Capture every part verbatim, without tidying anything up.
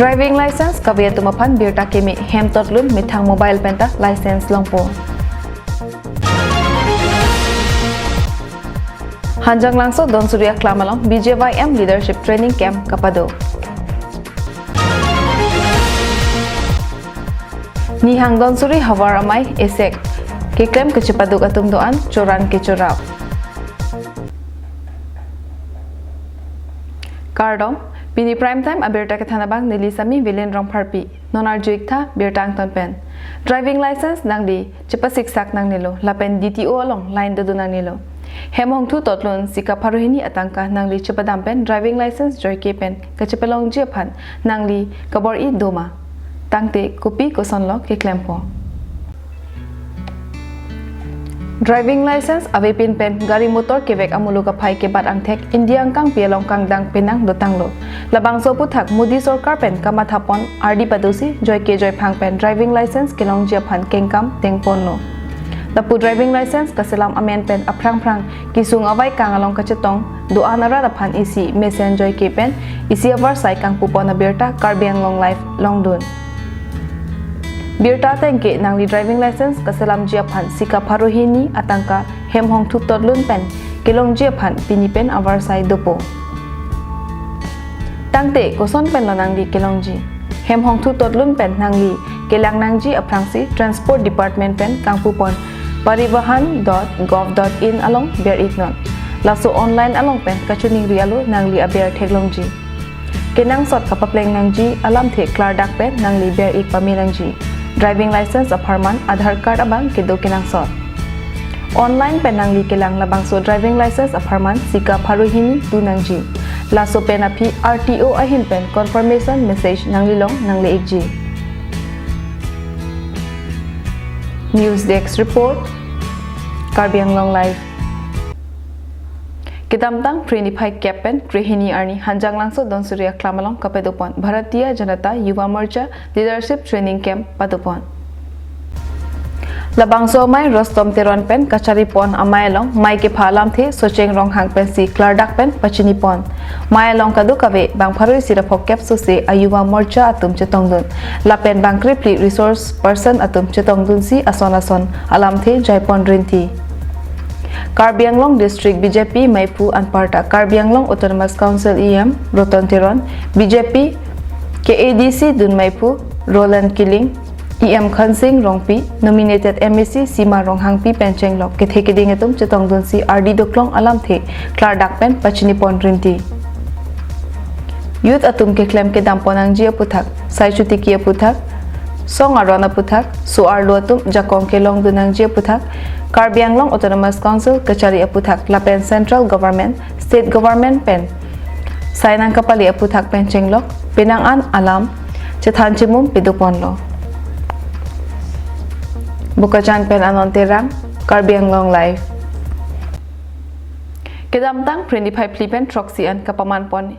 Driving license kave atum aphan birta keme, hem totlun methang mobile penta license longpo. Hanjanglangso Donsuri aklam along B J Y M leadership training camp kapado. Nihang Donsuri havar amei esek keklem kachepaduk atum do-an choran kechorap. Kardom, pini prime time abirta kethan abang neli Sami Vilin Rongpharpi. Non arju-ik tha birta angton pen. Driving license nangli chepasiksak nangnelo, lapen D T O along line dodun nangnelo. Hem hongthu totlun sika pharo hini atangka nangli chepadam pen driving license joike pen kachepalongji aphan nangli kabor-i doma? Tangte kopi kosonlo keklempo? Driving license avepin pen gari motor kevek amuluk aphai kebat angthek India angkangpi along kangdang penang dotanglo. Labangso aphuthak Modi sorkar pen kamathapon ardi padosi joike joiphang pen driving license kelongji aphan kengkam tengponlo. Lapu driving license kaselam amen pen aphrang phrang kesung avaikang along kachetong do-an arat aphan isi mesen joike pen isi avarsai kangpupon abirta Karbi Anglong Live longdun. Birta ateng ke nangli driving license kaselamji aphan sika pharo hini atangka hem hongthu totlun pen kelongji aphan pini pen avarsai dopo. Tangte koson penlo nangli kelongji? Hem hongthu totlun pen nangli kelang nangji aphrangsi Transport Department pen kangpupon parivahan dot gov dot in along ber-iknon. Laso online along pen kachiningri alo nangli aber theklongji. Kenangsot kapapleng nangji alamthe klardak pen nangli ber-ik pame nangji. Driving license apharman Aadhaar card abang kedo kenangsot. Online pen nangli kelang labangso driving license apharman sika pharo hini tu nangji. Laso pen aphi R T O ahin pen confirmation message nangli long nangle-ikji. News Desk Report, Karbi Anglong Live. Kedamtang Phre niphai kep pen Phre hini arni Hanjanglangso Donsuri aklam along kapadopon Bharatiya Janata Yuva Morcha Leadership Training Camp padopon. Labangso amei Rostom Teron pen kacharipon amei along mei kepha alamthe Socheng Ronghang pensi klardak pen pachinipon. Mei along kadokave bang pharo isi ra phokep sose a-Yuva Morcha atum chetongdun. Lapen bang krephli resource person atum chetongdunsi ason ason alamthe jaipon rinti. Karbi Anglong District B J P meiphu anparta Karbi Anglong Autonomous Council E M Roton Teron, B J P K A D C dun meiphu Roland Killing, E M Khansing Rongpi, nominated M A C Sima Ronghangpi pen chenglok kethe keding atum chetongdunsi ardi doklong alamthe klardak pen pachinipon rinti. Youth atum keklem kedampon nangji aputhak, sai chotiki aputhak, song aron aputhak, so-arlo atum jakong kelongdun nangji aputhak, Karbi Anglong Autonomous Council kachari aputhak lapen Central Government, State Government pen sai nangkapale aputhak pen chenglok penang an alam chethan chemum padoponlo. Bokajan pen Anon Terang, Karbi Anglong Live. Kedamtang Phre niphai phli pen throksi an kapamanpon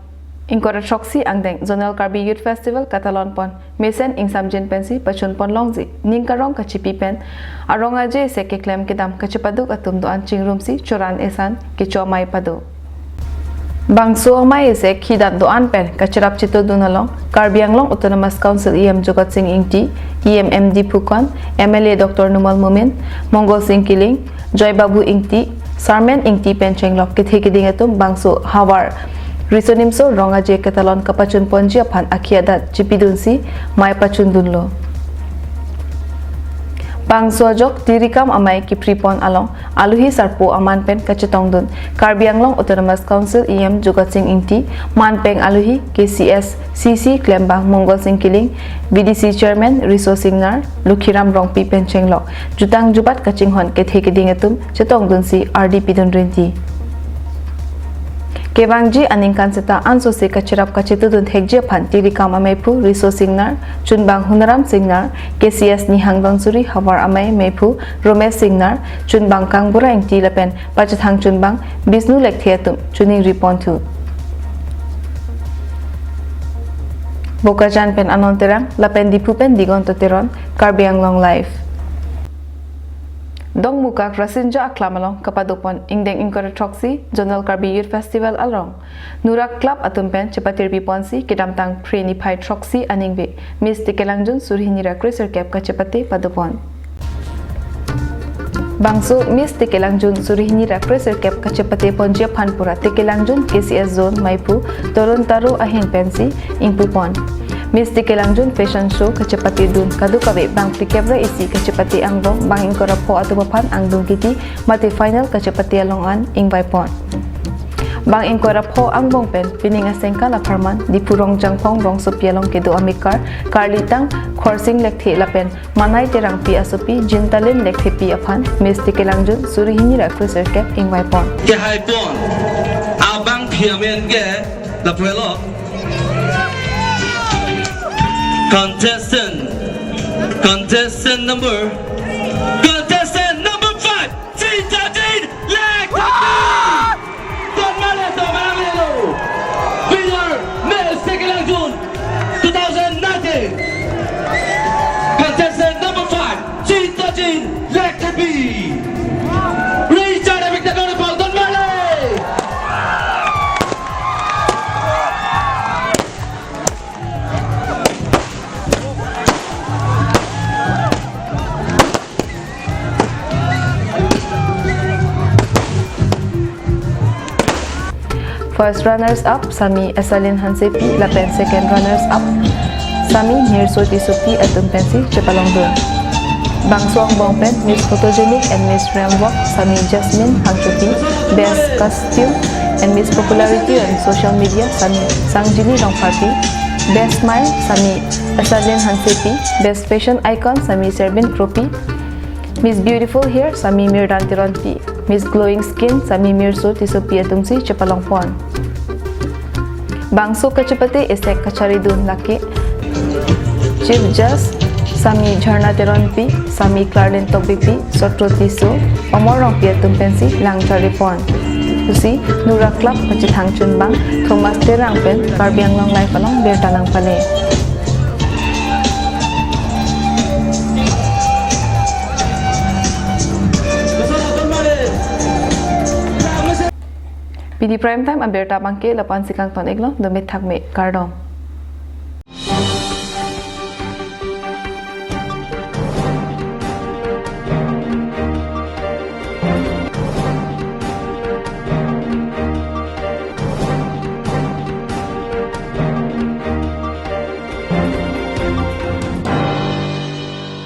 ingkoi ra throksi angdeng Zonal Karbi Youth Festival katalonpon mesen ingsamjin pensi pachunpon longji ning karong kachipi pen arong aje isi keklem kedam kachepaduk atum do-an chingrumsi choran esan kecho amei pado. Bangso amei isi khidat do-an pen kacherap chetodun along Karbi Anglong Autonomous Council E M Jagat Sing Engti, E M M D Phukan, M L A Doctor Numal Momin, Mongol Sing Killing, Joy Babu Engti, Sarmen Engti pen chenglok kethe keding atum bangso havar riso nimso rong aje ketalon kapachunponji aphan akhei adat chipidunsi mei pachundunlo. Bangso ajok tirikam amei kephripon along aluhi sarpo aman pen kachetongdun Karbi Anglong Autonomous Council E M Jagat Sing Engti, manpeng aluhi K C S C C klembang Mongol Sing Killing, V D C Chairman Riso Singnar, Lukhiram Rongpi pen chenglok jutang jubat kachinghon kethe keding atum chetongdunsi ardi pidun rinti. Kevangji aningkan seta ansose kacherap kachetodun thekji aphan tirikam ameiphu Riso Singnar, chunbang Hunaram Singnar, K C S Nihang Donsuri havar amei meiphu Romesh Singnar, chunbang Kangbura Engti lapen pachethang chunbang Bisnu Lekthe atum chiningripon thu. Bokajan pen Anon Terang lapen Diphu pen Digonto Teron, Karbi Anglong Live. Dongmukak Rasinja Aklam along kapadopon ingdeng ingkoi ra throksi Zonal Karbi Youth Festival along Nurak Club atum pen chepatirpi ponsi kedamtang Phre niphai throksi aningve Miss Tikelangjun suri hini ra kre sirkep kachepate padopon. Bangso Miss Tikelangjun suri hini ra kre sirkep kachepate ponji aphan pura Tikelangjun K C S Zone maiphu Torun Taro ahin pensi ingpupon. Miss Tikelangjun fashion show kachepate dun kadokave bang phlikep ra isi kachepate angbong bang ingkoi ra pho atum aphan angdung kiti mate final kachepate along an ingvaipon. Bang ingkoi ra pho angbong pen pining asengkan apharman Diphu Rongjangphong rongsopi along kedo amekar karlitang Khorsing Lekthe lapen Manai Terangpi asopi Jintalin Lekthepi aphan Miss Tikelangjun suri hini ra kre sirkep ingvaipon. Kehaipon abangpi amen ke lapu-elo. Contestant, contestant number, contestant number five, Jintalin Lekthepi. Don male, don male lo. Winner, Miss Tikelangjun two thousand nineteen. Contestant number five, Jintalin Lekthepi. Richard Abik Tadon Paul, don male. First runners up sami Esalin Hansepi lapen second runners up sami Mirso Tissopi atum pensi chepalongdun. Bangso angbong pen Miss Photogenic and Miss Ramp Walk sami Jasmine Phangchopi, Best Costume and Miss Popularity on Social Media sami Sangjili Rongpharpi, Best Smile sami Esalin Hansepi, Best Fashion Icon sami Serbin Kropi, Miss Beautiful Hair sami Mirdan Teronpi, Miss Glowing Skin sami Mirso Tissopi atumsi chepalongpon. Bangso kachepate esek kacharidun lake Chief Judge sami Jharna Teronpi, sami Clarlin Tokbipi, Sotro Tisso, Omor Rongpi atum pensi langcharipon. Pusi Nurak Club kachethang chunbang Thomas Terang pen Karbi Anglong Live along birta nangpale. Pini Prime Time abirta abangke lapu-ansi kangton-iklo, dome thakme, kardom.